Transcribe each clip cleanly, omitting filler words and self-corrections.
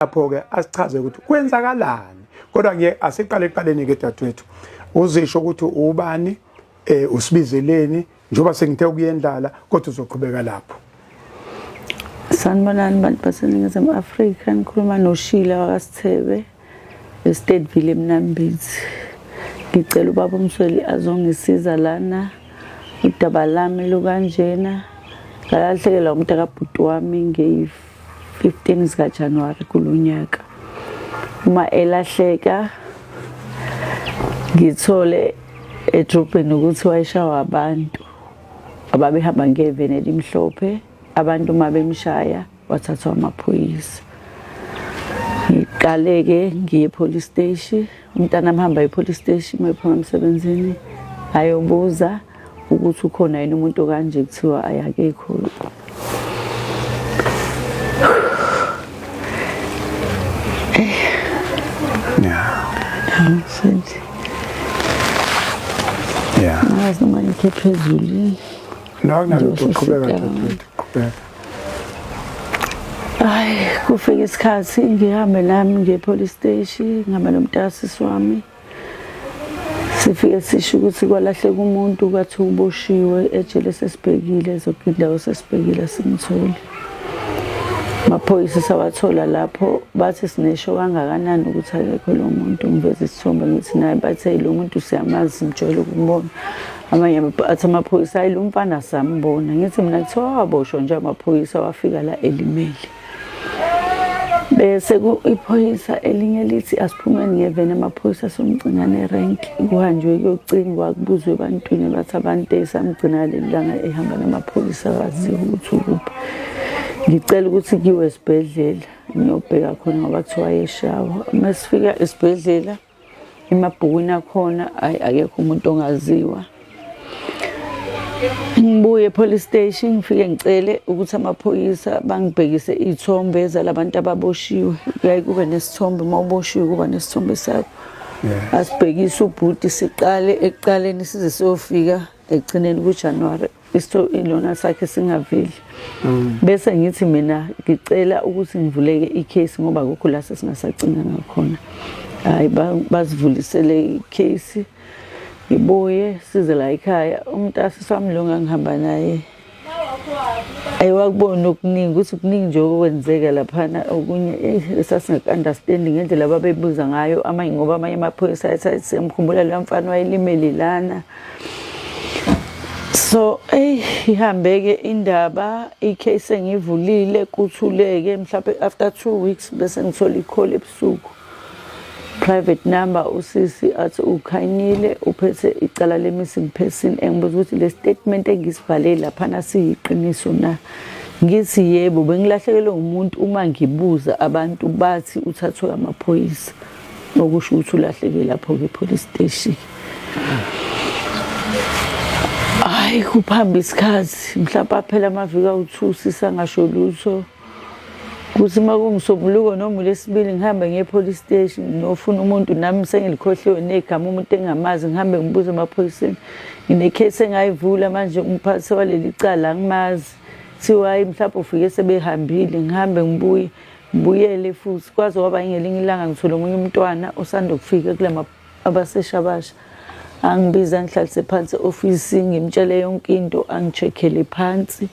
Lapho-ke asichaze ukuthi kwenzakalani, kodwa ngiye asiqale ekuqaleni-ke dadewethu, uzisho ukuthi ubani, usibizeleni njengoba sengithe ukuyendlala, kodwa uzoqhubeka lapho. Sanibonani bantu baseNingizimu Afrika, nikhuluma noShila wakaSithebe eStateville eMnambithi. Ngicela ubaba uMsweli azongisiza lana, udaba lami lukanjena. Ngalahlekelwa umntakabhuti wami ngeyi-15 zikaJanuwari kulo nyaka. Uma elahleka ngithole edrobheni ukuthi wayeshawa abantu ababehamba ngeveni elimhlophe, abantu uma bemshaya wathathwa amaphoyisa. Ngiqale-ke ngiye e-police station, umntana amhamba e-police station uma ephuma emsebenzini ayobuza ukuthi ukhona yini umuntu okanje, kuthiwa ayakekho. Yeah. Angazi noma ngikhe phezulu. No, akunalutho, qhubeka dadewethu, qhubeka. Hayi, kufika isikhathi ngihambe nami ngiye police station, ngihambe nomntakasisi wami. Sifike sisho ukuthi kwalahleka umuntu, kwathi uboshiwe ejele, sesibhekile zonke indawo, sesibhekile simtholi. Amaphoyisa sawathola lapho, bathi sinesho kangakanani ukuthi akekho lo muntu. Ngiveze isithombe ngithi naye, bathe lo muntu siyamazi, simjwayele ukumbona. Amanye athi amaphoyisa, hayi lo mfana sambona. Ngithi mina kuthiwa waboshwa nje amaphoyisa wafika la elimele. Bese iphoyisa elinye lithi asiphumeni ngeveni, amaphoyisa somgcinane erenki, kuhanjwe kuyocingwa, kubuzwe ebantwini, bathi abantu esamgcina leli langa ehamba namaphoyisa akaziwa ukuthi ukuphi. Ngicela ukuthi kuyiwe esibhedlela ngiyobheka khona ngoba kuthiwa yeshawa. Uma sifika esibhedlela emabhukwini akhona, ayi akekho umuntu ongaziwa. Ngibuye e-police station ngifike ngicele ukuthi amaphoyisa bangibhekise iy'thombe zalabantu ababoshiwe. Kuyaye kube nesithombe, uma uboshiwe kuba nesithombe sakho. Asibhekise ubhuti, siqale ekuqaleni size siyofika ekugcineni kuJanuwari, ilona sakhe singaveli. Bese ngithi mina ngicela ukuthi ngivuleke i-case ngoba akukho la sesingasacinga ngakhona. Hhayi, basivulisele i-case. Ngibuye size la ekhaya, umntasisi wami lo ngangihamba naye ayiwakubona okuningi, ukuthi kuningi nje okwenzeka laphana, okunye esasingaku-understandi ngendlela ababebuza ngayo amanye, ngoba amanye amaphoyisa ayethi siyamkhumbula loya mfana wayelimele lana. So eyi ihambe-ke indaba, i-case engiyivulile kuthuleke, mhlawumbe after 2 weeks bese ngithola i-call ebusuku, private number, usisi athi ukhanyile uphethe icala le-missing person, engibuza ukuthi le statement engisibhale laphana siyiqiniso na. Ngithi yebo, bengilahlekelwe umuntu, uma ngibuza abantu bathi uthathwe amaphoyisa, okusho ukuthi ulahleke lapho-ke e-police station. Hhayi, kuphamba isikhathi, mhlawumpe aphela amaviki awu-2 sisangasho lutho. Kuthi uma kunguMsombuluko noma uLwesibili ngihambe ngiye e-police station ngiyofuna umuntu, nami sengilikhohliwe negama umuntu engingamazi, ngihambe ngibuze emaphoyiseni. Ngine-case engayivula manje, umphathi waleli cala angimazi. Kuthiwa hhayi mhlawumbe ufike sebehambile, ngihambe ngibuye, ngibuyele futhi. Kwaze kwaba ngelinye ilanga ngithola omunye umntwana osanda kufika kula abasesha abasha, angibiza angihlalise phansi e-ofisi, ngimtshele yonke into, angi-check-ele phansi,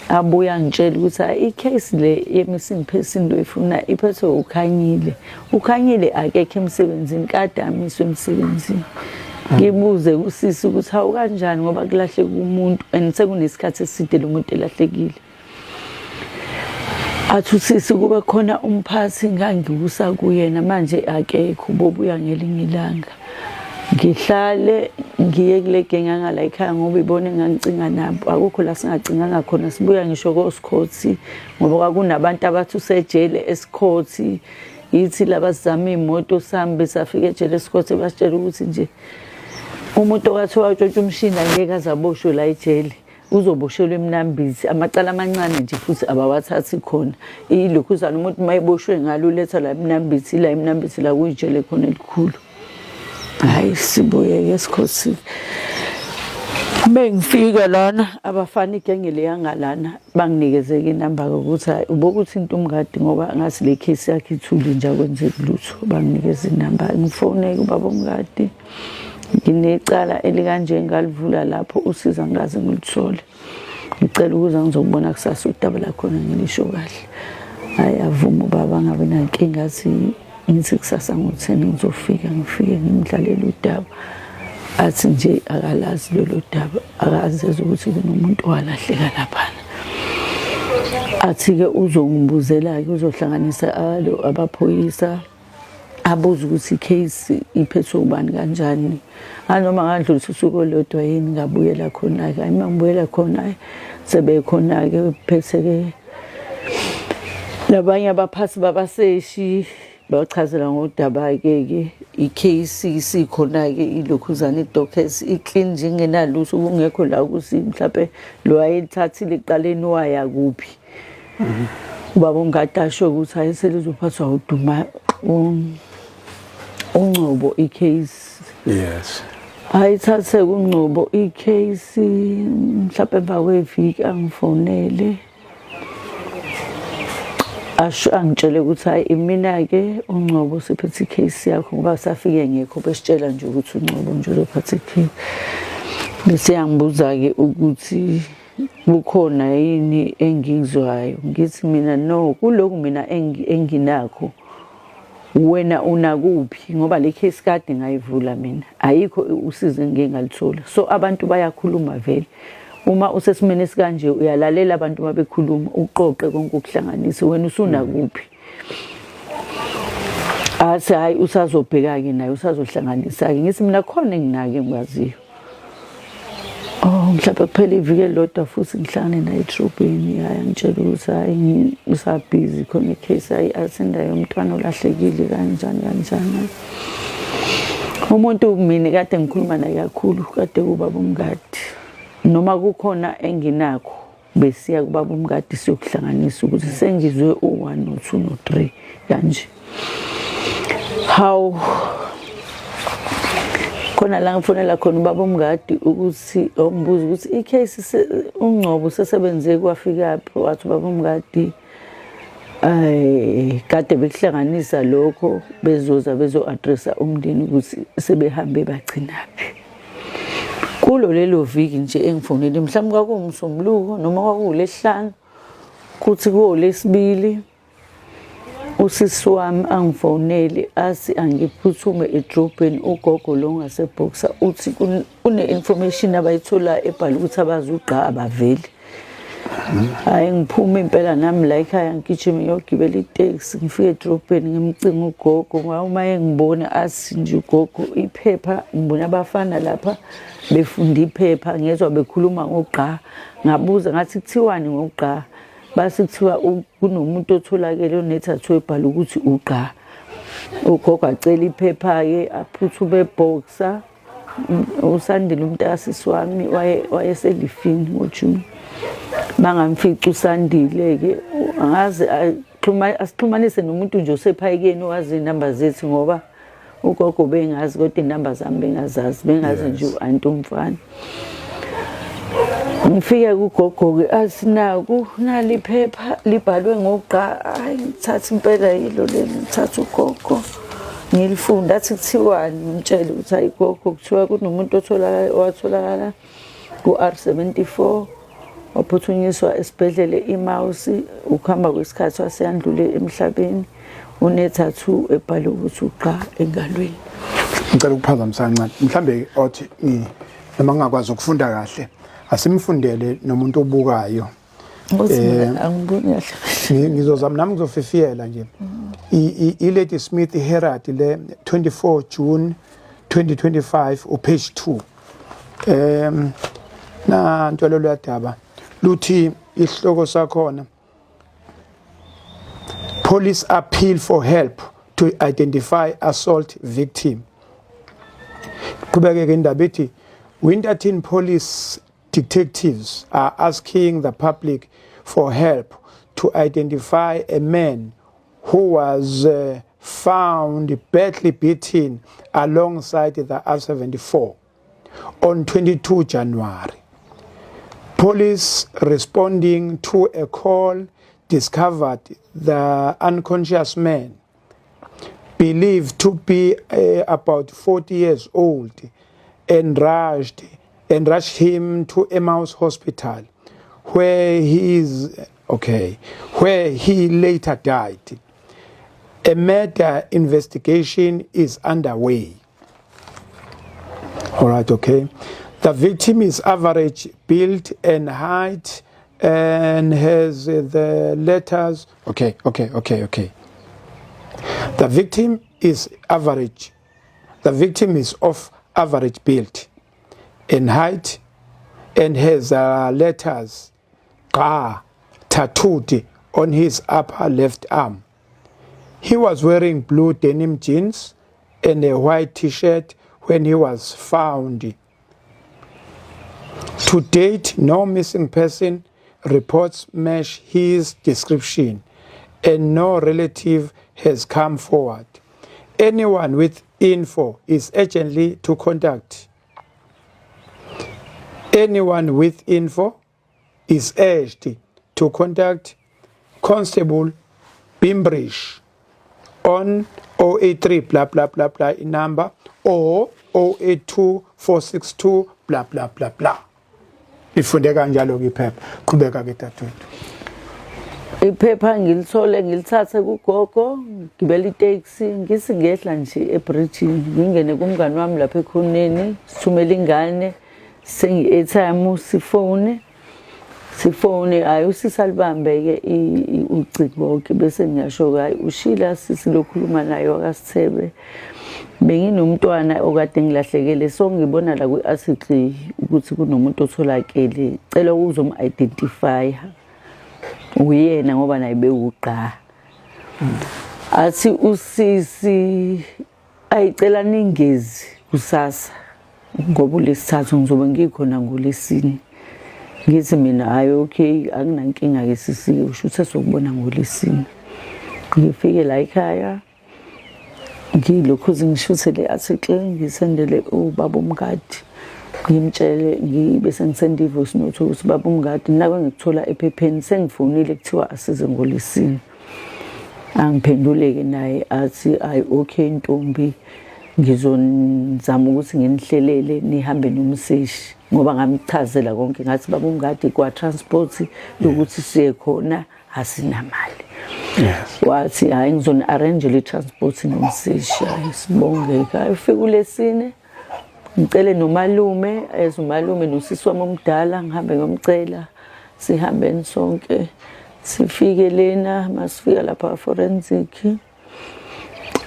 abuye angitshele ukuthi hhayi i-case le ye-missing person loyifuna iphethwe uKhanyile. UKhanyile akekho emsebenzini, kade amiswe emsebenzini. Ngibuze kusisi ukuthi hawu kanjani ngoba kulahleka umuntu and sekunesikhathi eside lo muntu elahlekile. Athi usisi kube khona umphathi ngangikusa kuyena, manje akekho, ubobuya ngelinye ilanga. Ngihlale ngiye kule genge angala ekhaya ngoba ibona engangicinga nabo, akukho la singacinganga khona, sibuya ngisho kosikhothi ngoba kwakunabantu abathi usejele esikhothi, yithi laba sizama iy'moto sihambe safika ejele esikhothi, basitshela ukuthi nje umuntu okathiwa utshontsha umshini angeke aze aboshwe la ejele, uzoboshelwa eMnambithi, amacala amancane nje futhi abawathathi khona. Ilokhuzana umuntu uma eboshwe ngalo uletha la eMnambithi, la eMnambithi la kuyijele khona elikhulu. Hhayi, sibuye-ke esikhothini. Bengifika lana abafana igenge leyangalana banginikeze-ke inamba-ke ukuthi hhayi ubokuthi into umngadi ngoba ngathi le case yakhe ithule nje akwenzeki lutho. Banginikeza inamba ngifoneke ubaba umngadi nginecala elikanje ngalivula lapho usiza ngikaze ngilithole. Ngicela ukuza ngizokubona kusasa udaba lakhona ngilisho kahle. Hhayi avuma ubaba ngabe nankinga athi ngithi kusasa ngo-10 ngizofika ngifike ngimdlalele udaba athi nje akalazi lolo daba akazeze ukuthi kunomuntu owalahleka laphana athi-ke uzongibuzela-ke uzohlanganisa abaphoyisa abuze ukuthi i-case iphethwe ubani kanjani anoma ngandlulisa usuku olodwa yini ngabuyela khona-ke ayi uma ngibuyela khona sebekhona-ke phethe-ke labanye abaphathi babaseshi bachazela ngodaba-ke ke i-case isikhona-ke ilokhuzana i-docket i-clean nje ingenalutho kungekho la ukuthi mhlawumpe lo ayelithathile ekuqaleni waya kuphi. Ubaba ongade asho ukuthi hayi selizophathwa uduma uNgcobo i-case. Yes. Ayithathe kuNgcobo i-case mhlawumbe emva kweviki angifonele. Asho angitshele ukuthi hayi imina-ke uNgcobo siphethe i-case yakho ngoba safike ngekho besitshela nje ukuthi uNgcobo nje uzophatha i-case. Bese yangibuza-ke ukuthi kukhona yini engikuzwayo ngithi mina no kulokhu mina enginakho wena unakuphi ngoba le case kade ngayivula mina ayikho usizo engike ngalithola so abantu bayakhuluma vele uma usesimeni esikanje uyalalela abantu uma bekhuluma uqoqe konke ukuhlanganise wena usunakuphi athi hayi usazobheka-ke naye usazohlanganisa-ke ngithi mina khona enginake engikwaziyo Oh mhlawumbe kuphela iviki elilodwa futhi ngihlangane naye edrobheni hayi angitshela ukuthi hayi usabhizi khona ikhesi ayi-athendayo yomntwana olahlekile kanjani kanjani. Umuntu mina kade ngikhuluma naye kakhulu kade kubaba uMngadi noma kukhona enginakho besiya kubaba uMngadi siyokuhlanganisa ukuthi sengizwe u-one no-two no-three kanje. Hawu khona la ngifonela khona ubaba uMngadi ukuthi ombuza ukuthi i-case uNgcobo usesebenze kwafikaphi wathi ubaba uMngadi ay kade bekuhlanganisa lokho bezoza bezo-addressa umndeni ukuthi sebehambe bagcinaphi. Kulo lelo viki nje engifonele mhlawumbe kwakuwumsombuluko noma kwakuwulesihlanu kuthi kuwolesibili usisi wami angifonele athi angiphuthume edrobheni ugogo lo ngaseboxer uthi kune-information abayitholayo ebhala ukuthi abazugqa abaveli. Hhayi ngiphume impela nami la ekhaya ngigijime ngiyogibela iteksi ngifike edrobheni ngimcinga ugogo ngoba uma engibona athi nje ugogo iphepha ngibona abafana lapha befunda iphepha ngezwa bekhuluma ngogqa ngabuza ngathi kuthiwani ngogqa base kuthiwa kunomuntu otholakele onethathu ebhala ukuthi ugqa ugogo acela iphepha-ke aphuthume eboxer usandile umntakasisi wami wayeselifini ngojuni bangamfica usandile-ke angazi asixhumanise nomuntu nje osephayikeni owazi iy'namba zethu ngoba ugogo bengazi kodwa iy'namba zami bengazazi bengazi nje u-anti umfana ngifike kugogo-ke athi naku nali iphepha libhalwe ngogqa hayi ngithatha impela yilo leli ngithatha ugogo ngilifunda athi kuthiwani ngimtshele ukuthi hayi gogo kuthiwa kunomuntu otholakala owatholakala ku-R 74 waphuthunyiswa esibhedlela iMausi ukuhamba kwesikhathi waseyandlule emhlabeni une-tattoo ebhalwe ukuthi uqa engalweni. Ngicela ukuphazamisa kancane mhlambe othi noma ngingakwazi ukufunda kahle asimfundele nomuntu obukayo. Eh, angiboni kahle ngizozama nami ngizofifiyela nje i-Lady Smith Herald le 24 June 2025 upage 2 nanto lolu yadaba luthi isihloko sakhona Police appeal for help to identify assault victim. Qhubekeke indaba ithi Winterton Police detectives are asking the public for help to identify a man who was found badly beaten alongside the R74 on 22 January. Police responding to a call discovered the unconscious man, believed to be about 40 years old, and rushed him to Emmaus Hospital, where he is okay, where he later died. A murder investigation is underway. All right, okay. The victim is average build and height and has the letters. Okay. The victim is average. The victim is of average build and height and has letters GA tattooed on his upper left arm. He was wearing blue denim jeans and a white t-shirt when he was found. To date, no missing person reports match his description and no relative has come forward. Anyone with info is urgently to contact. Anyone with info is urged to contact Constable Bimbridge on 083 blah blah blah blah number or 082 462 blah blah blah blah. Ifunde kanjalo ke iphepha. Qhubeka ke dadewethu. Iphepha ngilithole ngilithathe kugogo, ngibela iteksi, ngithi ngehla nje ebridgini, ngingene kumngani wami lapha ekhoneni, sithumele ingane, sengi-airtime sifone. Sifone hayi usisi alibambe-ke ucingo-ke bese ngiyasho-ke hayi ushila sisi lokhuluma naye wakasithebe. Benginomntwana okade ngilahlekele so ngibona la kwi-article ukuthi kunomuntu otholakele, cela ukuzom-identify-a uyena ngoba naye bewugqa. Athi usisi ayicela ningezi kusasa ngoba ulesithathu ngizobe ngikhona ngolesine. Ngithi mina hayi okay akunankinga ke sisi usho ukuthi sokubona ngolesine. Ngifike la ekhaya ngilokhu ngishuthe le article ngisendele ubaba uMngadi, ngimtshele ngibe sengisenda i-voice note ukuthi baba uMngadi naku engikuthola ephepheni sengifonile kuthiwa asize ngolesine. Angiphenduleke naye athi ayi okay ntombi ngizozama ukuthi nginihlelele nihambe nomseshi ngoba ngamchazela konke ngathi baba uMngadi kwa transport yokuthi siye khona asinamali. Yes. Wathi hayi ngizoni arrange le transport nomseshi. Hayi sibonge hayi ufika ulesine ngicele nomalume as umalume nosisi wami omdala ngihambe ngiyomcela sihambeni sonke sifike lena masifika lapha forensic.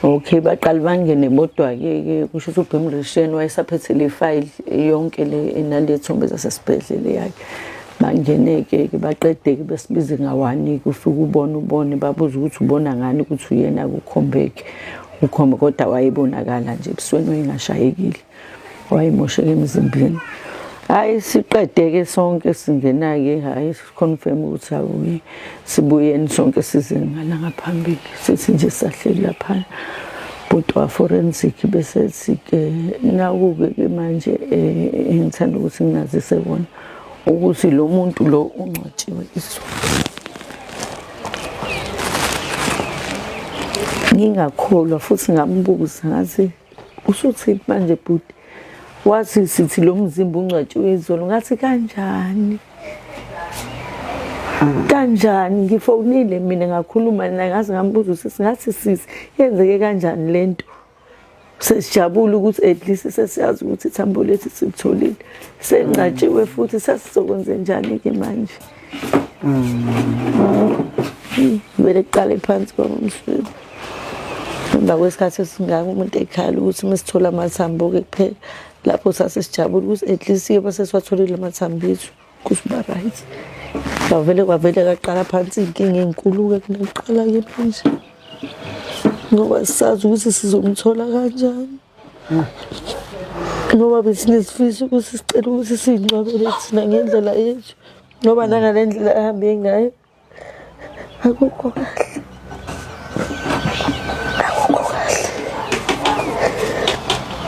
Okay baqala bangene bodwa ke ke kusho ukuthi uBhimrishen wayesaphethe le file yonke le enalethombe zasesibhedlela yakhe. Bangene ke ke baqede ke besibize ngawani kufika ubone ubone babuza ukuthi ubona ngani ukuthi uyena kukhombeke ukhombe kodwa wayebonakala nje ebusweni wayengashayekile wayemosheke emzimbeni. Hayi siqede ke sonke singena ke hayi confirm ukuthi awuyi sibuyeni sonke size ngala ngaphambili sithi nje sahleli lapha bhuti wa forensic bese ke naku ke manje engithanda ukuthi nginazise kona ukuthi lo muntu lo ungcwatshiwe izolo. Ngingakholwa futhi ngambuza ngathi usuthini manje bhuti, wathi sithi lo mzimba ungcwatshiwe izolo. Ngathi kanjani kanjani, ngifonile mina ngakhuluma naye ngaze ngambuza usisi ngathi sisi yenzeke kanjani lento, sesijabula ukuthi at least sesiyazi ukuthi ithambo lethu silitholile sengcatshiwe futhi sesizokwenze njani ke manje. Vele kuqale phansi kwamswebo emva kwesikhathi esingaka umuntu ekhala ukuthi uma sithola amathambo-ke kuphela lapho sasesijabula ukuthi at least-ke basesiwatholile amathambo ethu kuzoba right. Kwavele kwavele kaqala phansi iy'nkinga ey'nkulu-ke kunakuqala-ke manje ngoba sisazi ukuthi sizomthola kanjani ngoba besinesifiso ukuthi sicela ukuthi siyingcwabele thina ngendlela yethu ngoba nangale ndlela ahambe ngayo akukho kahle, akukho kahle.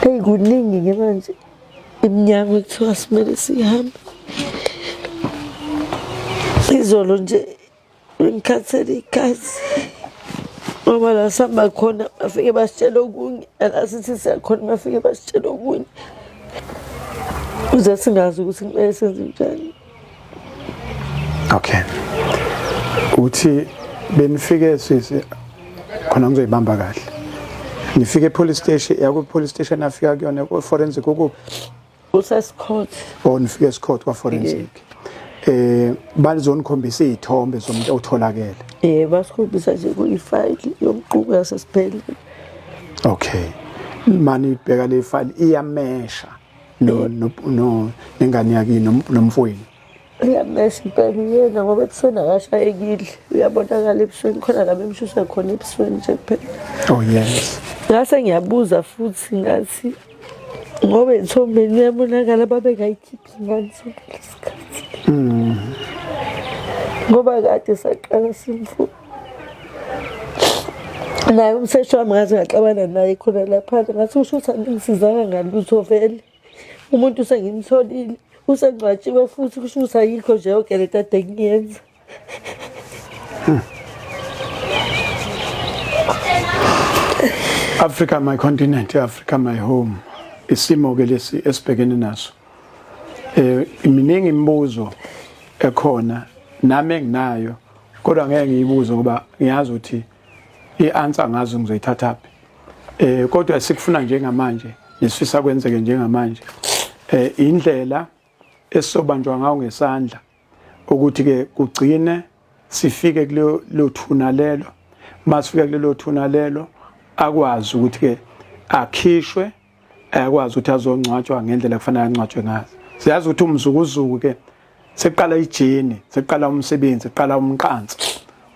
Eyi kuningi-ke manje iminyango ekuthiwa simele sihambe. Izolo nje ngikhathele igazi ngoba la sihamba khona bafike basitshela okunye la sithi siyakhona bafike basitshela okunye uze singazi ukuthi kumele senze njani. Okay, uthi benifike sisi khona ngizoyibamba kahle, nifike e-police station yaku police station afika kuyona ku-forensic ukuphi? Usesicourt. Oh, nifike esicourt kwa-forensic. Bazonikhombisa iy'thombe zomuntu otholakele? Yebo, basikhombisa nje kuyifayili yomqubu yasesibhedlela. Okay, mani ibheka le file iyamesha no no no nengane yakini nomfowenu? Iyamesha impela, uyena ngoba ebusweni akashayekile, uyabonakala ebusweni khona la bemshusa khona ebusweni nje kuphela. Oh yes. Ngase ngiyabuza futhi ngathi ngoba ethombeni uyabonakala babengayikhiphi ingane sonke lesikhathi. Ngoba kade saqala simfuna. Naye umseshi wami ngaze ngaxabana naye khona laphana ngathi usho ukuthi aningisizanga ngalutho vele. Umuntu sengimtholile usengcwatshiwe futhi kusho ukuthi ayikho nje yonke lento ade ngiyenza. Africa my continent, Africa my home. Isimo ke lesi esibhekene naso. Iminingi imibuzo ekhona nami enginayo kodwa ngeke ngiyibuze ngoba ngiyazi ukuthi i-answer ngazi ngizoyithathaphi. Kodwa sikufuna njengamanje nesifisa kwenzeke njengamanje indlela esizobanjwa ngayo ngesandla ukuthi ke kugcine sifike kulelo thuna lelo. Masifika kulelo thuna lelo akwazi ukuthi ke akhishwe, ayakwazi ukuthi azongcwatshwa ngendlela kufanele angcwatshwe ngazo. Siyazi ukuthi umzukuzuku ke seqala ijini, seqala umsebenzi, seqala umqansa,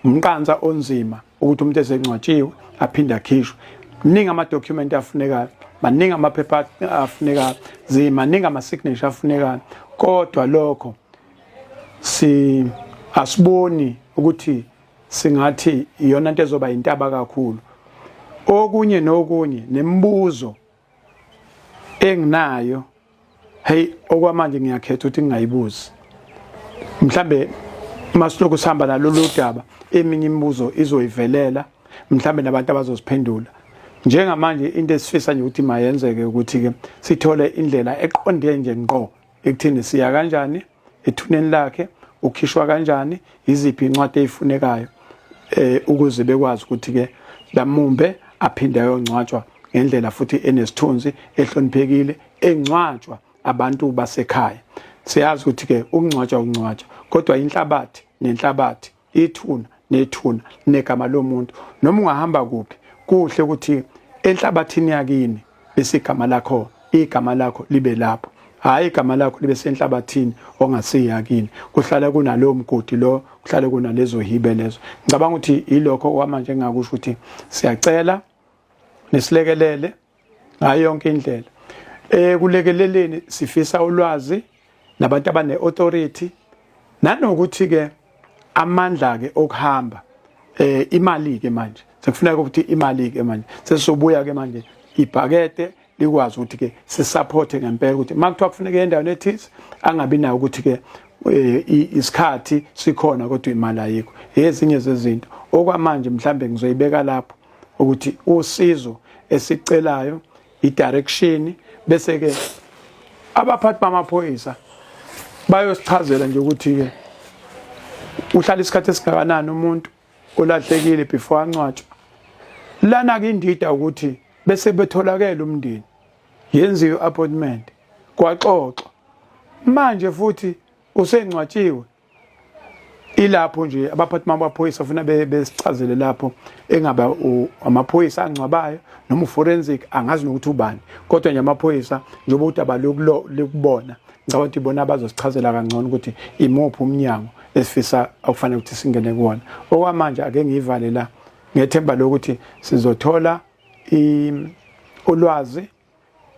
umqansa onzima ukuthi umuntu esengcwatshiwe aphinde akhishwe. Maningi ama-document afunekayo, maningi amaphepha afunekayo, zimaningi ama-signature afunekayo, kodwa lokho si asiboni ukuthi singathi iyona nto ezoba intaba kakhulu. Okunye nokunye nemibuzo enginayo, hey, okwamanje ngiyakhetha ukuthi ngingayibuzi. Mhlambe masilokhu sihamba nalolu daba eminye imibuzo izoyivelela, mhlambe nabantu abazosiphendula. Njengamanje into esifisa nje ukuthi mayenzeke ukuthi ke sithole indlela eqonde nje ngqo ekuthini siya kanjani ethuneni lakhe, ukhishwa kanjani, iziphi incwadi ezifunekayo ukuze bekwazi ukuthi ke lamumbe aphinde ayongcwatshwa ngendlela futhi enesithunzi, ehloniphekile, engcwatshwa abantu basekhaya. Siyazi ukuthi ke ukungcwatshwa ukungcwatshwa, kodwa inhlabathi nenhlabathi, ithuna nethuna negama lomuntu, noma ungahamba kuphi, kuhle ukuthi enhlabathini yakini bese igama lakho, igama lakho libe lapho, hayi igama lakho libe senhlabathini ongasiyakini, kuhlala kunalowo mgodi lo, kuhlale kunalezo hibe lezo. Ngicabanga ukuthi ilokho kwamanje engakusho ukuthi siyacela nisilekelele ngayo yonke indlela. Ekulekeleleni sifisa ulwazi nabantu abane authority, nanokuthi ke amandla ke okuhamba, imali ke manje sekufuneka ukuthi imali ke manje sesizobuya ke manje ibhakede likwazi ukuthi ke sisupport ngempela ukuthi makuthiwa kufuneka endaweni ethize angabi nayo ukuthi ke isikhathi sikhona kodwa imali ayikho. Ezinye zezinto okwamanje mhlambe ngizoyibeka lapho ukuthi usizo esicelayo i-direction, bese ke abaphathi bamaphoyisa bayosichazela nje ukuthi ke uhlala isikhathi esingakanani umuntu olahlekile before angcwatshwa. Lana ke indida ukuthi bese betholakele umndeni, yenziwe appointment, kwaxoxwa, manje futhi usengcwatshiwe. Ilapho nje abaphathi bamaphoyisa funa besichazele lapho, engaba amaphoyisa angcwabayo noma uforensic, angazi nokuthi ubani, kodwa nje amaphoyisa njengoba udaba lokubona, ngicabanga ukuthi ibona abazosichazela kangcono ukuthi imuphi umnyango esifisa okufanele ukuthi singene kuwona. Okwamanje ake ngiyivale la ngethemba lokuthi sizothola ulwazi,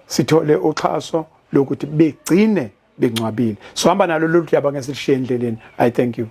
sithole uxhaso lokuthi begcine bengcwabile. Sohamba nalo lolu daba ngesilishiyendleleni. I thank you.